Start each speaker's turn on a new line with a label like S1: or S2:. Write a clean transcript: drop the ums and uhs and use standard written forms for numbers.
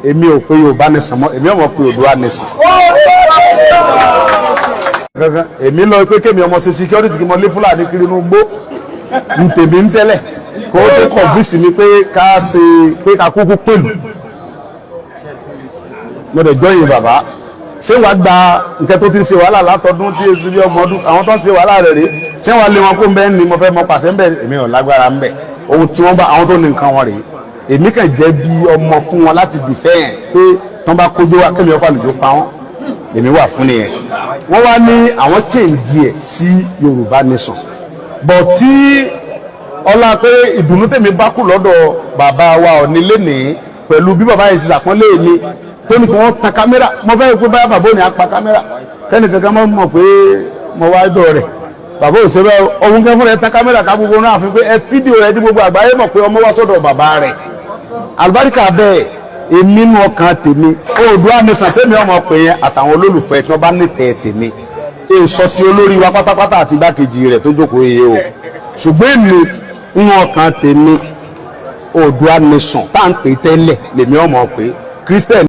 S1: Èmi ò pé Yorùbá Nation mọ́, èmi ò mọ̀ pé Oòduà Nation kankan. Èmi lọ pé kémi ọmọ ṣe security, kí mo lé Fúlàní kiri inú gbó ń tèmi ń tẹ́lẹ̀, kó tó convince mi pé ká ṣe, pé ká kúkú pẹ̀lú. Mo dẹ̀ jọyìn bàbá. Ṣé wàá gba nǹkan tó ti ń ṣe wàhálà látọdún tí èsì bí 30 ọdún, àwọn tó ń ṣe wàhálà rẹ̀ rèé? Ṣé wàá lé wọn kó ń bẹ́ẹ̀ ni mo fẹ́ mọ pàṣẹ ń bẹ́ẹ̀? Èmi ò lágbára ń bẹ̀. Ohun tí wọ́n bá àwọn tó ní nǹkan wọn rèé, èmi kàn jẹ́ bí ọmọ fún wọn láti dìfẹ́ pé tán bá kójú wa, kémi ọkọ̀ àlùjọ pa wọ́n. Èmi wà fún nìyẹn. Wọ́n wá ní àwọn change ẹ̀ sí Yorùbá Nation, bọ̀ tí ọlá pé ìdùnnú tèmi bá kù lọ́dọ̀ bàbá wa Ọ̀ọ̀ni lénìí, pẹ̀lú bí bàbá yìí ṣe ṣàpọ́nlé mi tó ní kí wọ́n tan kámẹ́rà. Mo fẹ́ pé báyà bàbá òní á pa kámẹ́rà, kẹ́ni kankan mọ̀ mọ̀ pé mo wá dọ̀ rẹ̀. Bàbá òṣèré ohun kẹ́ fúnra ẹ tan kámẹ́rà ká gbogbo náà fi pé ẹ fídíò rẹ tí gbogbo àgbáyé mọ̀ pé ọmọ wá sọ́dọ̀ bàbá rẹ̀. Àlùbáríkà bẹ́ẹ̀, èmi nù ọkàn tèmi, Oòduà Nation tèmi ọmọ pè yẹn, àtàwọn olólùfẹ́ tí wọ́n bá nífẹ̀ẹ́ tèmi, èso ti olórí wa pátápátá àti igbákejì rẹ̀ tó jókòó yìí o. Ṣùgbọ́n èmi nù ọkàn tèmi, Oòduà Nation tá à ń pè tẹ́lẹ̀ lèmi ọmọ pé Christian.